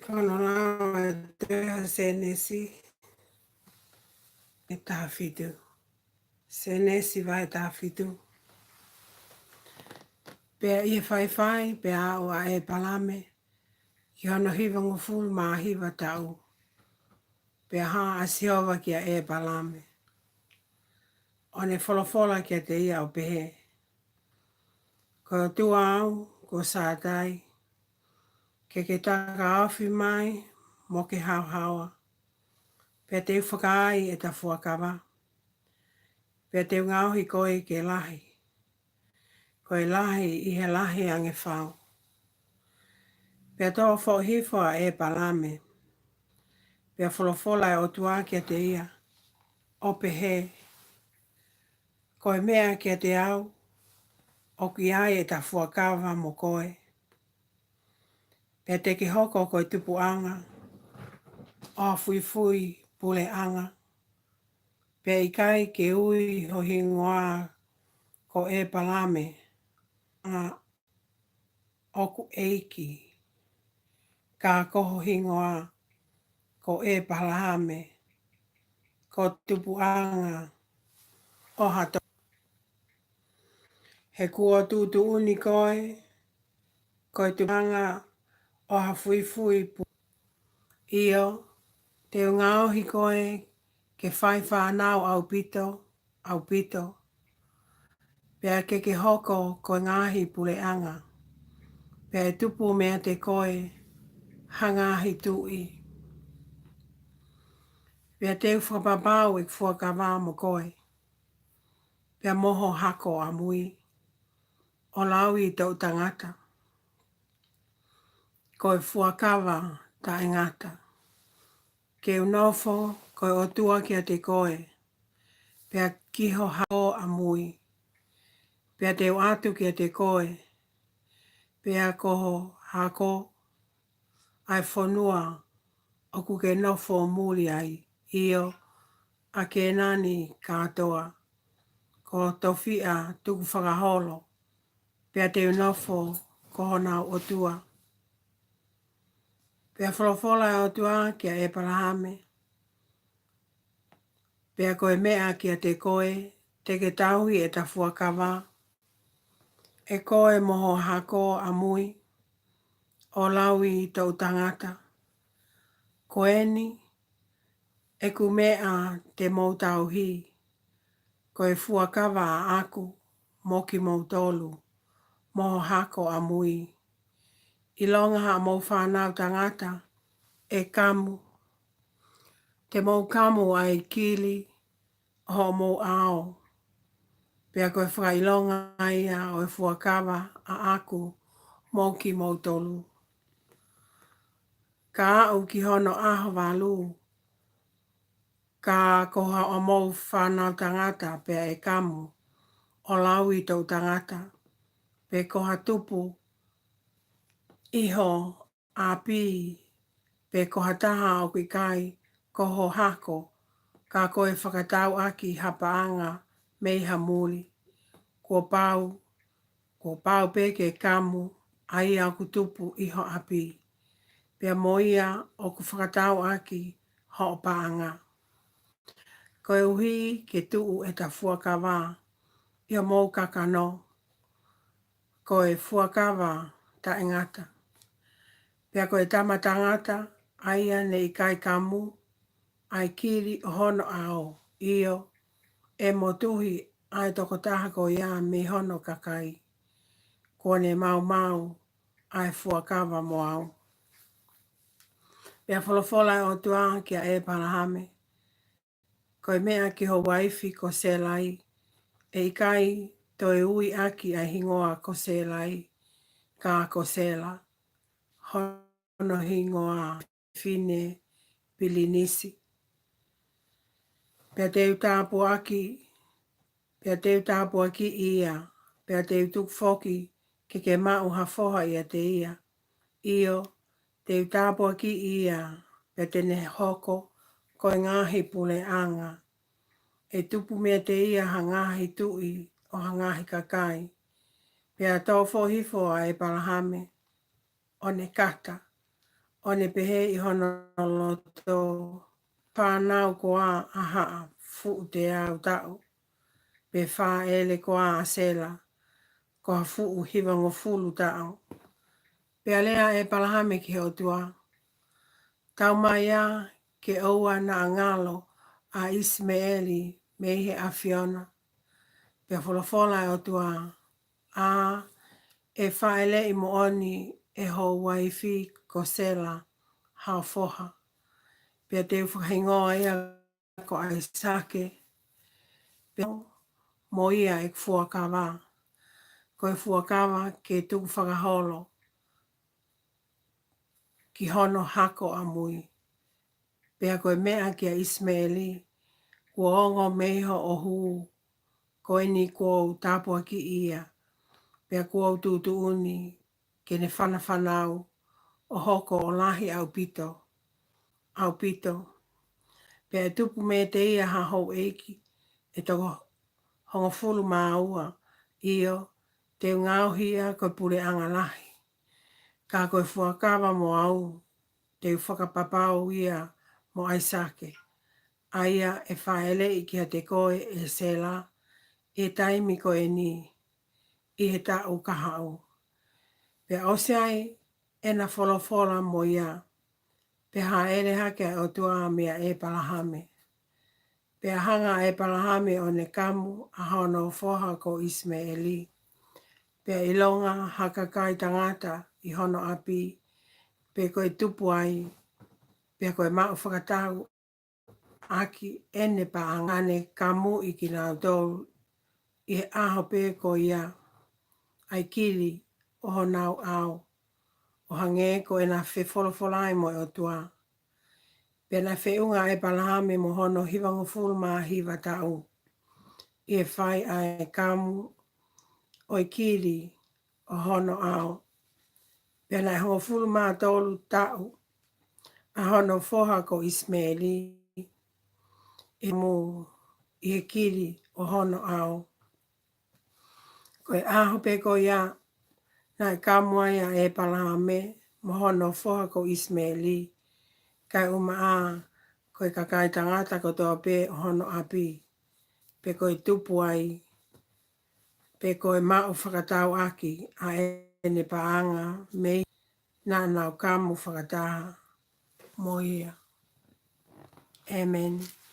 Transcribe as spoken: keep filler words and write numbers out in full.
Fakaʻofoʻofa ʻa e tohi Sēnesi, e taha fitu. Sēnesi vahe taha fitu. Pea ʻi he faifai, pea aʻu ʻa ʻĒpalame ki hono hivangofulu mā hiva taʻu. Pea hā ʻa Sihova kia ʻĒpalame, ʻo ne folofola kiate ia ʻo pehē, Ko e ʻOtua au, ko Sātai, ke ke takaofi mai mo ke haohaoa, pea te u fakaai ʻeta fuakava, pea te u ngaohi koe ke lahi, ko e lahi ʻi he lahi ange fau. Pea tō foʻi hifo ʻa ʻĒpalame, pea folofola ʻa e ʻOtua kiate ia, ʻo pehē, Ko e meʻa kiate au, ʻoku ʻi ai ʻeta fuakava mo koe, pea te ke hoko ko e tupuʻanga ʻo ha fuifui puleʻanga, pea ʻikai ke ui ho hingoa ko ʻĒpalame, ʻa ʻoku ʻEiki, ka ko ho hingoa ko ʻĒpalahame, ko tupuʻanga ʻo ha to-, he kuo tuʻutuʻuni koe ko e tupuʻanga ʻo ha fuifui pu-, ʻio, te u ngaohi koe ke fai fānau ʻaupito, ʻaupito, pea ke ke hoko ko e ngaahi puleʻanga, pea ʻe tupu meiate koe ha ngaahi tuʻi. Pea te u fakapapau ʻeku fuakava mo koe, pea mo ho hako ʻamui, ʻo Laui toʻutangata, ko e fuakava taʻengata, ke u nofo ko e ʻOtua kiate koe, pea ki ho hako ʻamui, pea te u ʻatu kiate koe, pea ko ho hako, ʻa e fonua ʻoku ke nofo muli ai, ʻio, ʻa Kēnani kātoa, ko ho tofiʻa tukufakaholo, pea te u nofo ko honau ʻOtua. Pea folofola ʻa e ʻOtua kia ʻĒpalahame, Pea ko e meʻa kiate koe, te ke tauhi ʻeta fuakava, ʻe koe mo ho hako ʻamui, ʻo Laui toʻutangata. Ko eni ʻeku meʻa te mou tauhi, ko e fuakava ʻaʻaku mo kimoutolu, mo ho hako ʻamui. ʻIlonga haʻamou fānau tangata ʻe kamu, te mou kamu ʻa e kili ʻo hoʻomou ʻao, pea ko e fakaʻilonga ia ʻo e fuakava ʻaʻaku mo kimoutolu. Ka aʻu ki hono ʻaho valu, ka ko haʻamou fānau tangata pea ʻe kamu, ʻo Laui toʻutangata, pe ko ha tupu ʻi ho ʻapi, pe ko ha taha ʻoku ʻikai ko ho hako, ka ko e fakatau ʻaki ha paʻanga mei ha muli, kuo pau, kuo pau pē ke kamu ʻa ia ʻoku tupu ʻi ho ʻapi, pea mo ia ʻoku fakatau ʻaki hoʻo paʻanga. Koeʻuhi ke tuʻu ʻeta fuakava ʻi homou kakano, ko e fuakava taʻengata. Pea ko e tama tangata, ʻa ia ne ʻikai kamu ʻa e kili ʻo hono ʻao, ʻio, ʻe motuhi ʻa e tokotaha ko ia mei hono kakai, kuo ne maumau ʻa e fuakava mo au. Pea folofola ʻa e ʻOtua kia ʻĒpalahame, Ko e meʻa ki ho uaifi ko Sēlai, ʻe ʻikai toe ui ʻaki ʻa e hingoa ko Sēlai, ka ko Sēla, hono hingoa fefine pilinisi. Pea te u tāpuaki, pea te u tāpuakiʻi ia, pea te u tuku foki ke ke maʻu ha foha ʻiate ia. ʻIo, te u tāpuakiʻi ia, pea te ne hoko ko e ngaahi puleʻanga. ʻE tupu meiate ia ha ngaahi tuʻi ʻo ha ngaahi kakai. Pea tō foʻi hifo ʻa ʻĒpalahame, ʻo ne kata, ʻo ne pehē ʻi hono loto, Fānau koā ʻa Haʻa fuʻu teau taʻu, pe fāʻele koā ʻa Sela ko ha fuʻu hivangofulu taʻu? Pea lea ʻa ʻEpalahame ki he ʻOtua, Taumaiā ke ʻoua naʻa ngalo ʻa ʻIsimeʻeli mei he ʻAfiona. Pea folofola ʻa e ʻOtua, ʻĀ, ʻe fāʻeleʻi moʻoni ʻe ho uaifi ko Sela hao foha, pea te u fakahingoa ia ko ʻAisake. Pea mo ia ʻeku fuakava, ko e fuakava ke tuku fakaholo ki hono hako ʻamui. Pea ko e meʻa kia ʻIsimeʻeli, kuo ongo mei hoʻo hū, ko eni kuo u tāpuakiʻi ia, pea kuo u tuʻutuʻuni ke ne fanafanau ʻo hoko ʻo lahi ʻaupito, ʻaupito. Pea ʻe tupu meiate ia ha houʻeiki ʻe toko hongofulu mā ua, ʻio, te u ngaohi ia ko e puleʻanga lahi. Ka ko e fuakava mo au, te u fakapapau ia mo ʻAisake, ʻa ia ʻe fāʻeleʻi kiate koe ʻe Sela ʻi he taimi ko eni, ʻi he taʻu kahaʻu. Pea ʻosi ai ʻena folofola mo ia, pea hāʻele hake ʻa e ʻOtua meia ʻEpalahame. Pea hanga ʻa ʻEpalahame ʻo ne kamu ʻa hono foha ko ʻIsimeʻeli. Pea ʻilonga ha kakai tangata ʻi hono ʻapi, pe ko e tupu ai, pea ko e maʻu fakatau ʻaki ʻene paʻanga, ne kamuʻi kinautolu ʻi he ʻaho pē ko ia ʻa e kili ʻo honau ʻao, ʻo hangē ko ʻena fefolofola ai mo e ʻOtua. Pea naʻe feʻunga ʻa ʻEpalahame mo hono hivangofulu mā hiva taʻu ʻi he fai ʻa e kamu ʻo e kili ʻo hono ʻao. Pea naʻe hongofulu mā tolu taʻu ʻa hono foha ko ʻIsimeʻeli ʻi he kamu ʻi he kili ʻo hono ʻao. Ko e ʻaho pē ko ia naʻe kamu ai ʻa ʻEpalahame mo hono foha ko ʻIsimeʻeli, kaeʻumaʻā ko e kakai tangata kotoa pē ʻo hono ʻapi, pe ko e tupu ai, pe ko e maʻu fakatau ʻaki ʻa ʻene paʻanga mei naʻa nau kamu fakataha mo ia. ʻĒmeni.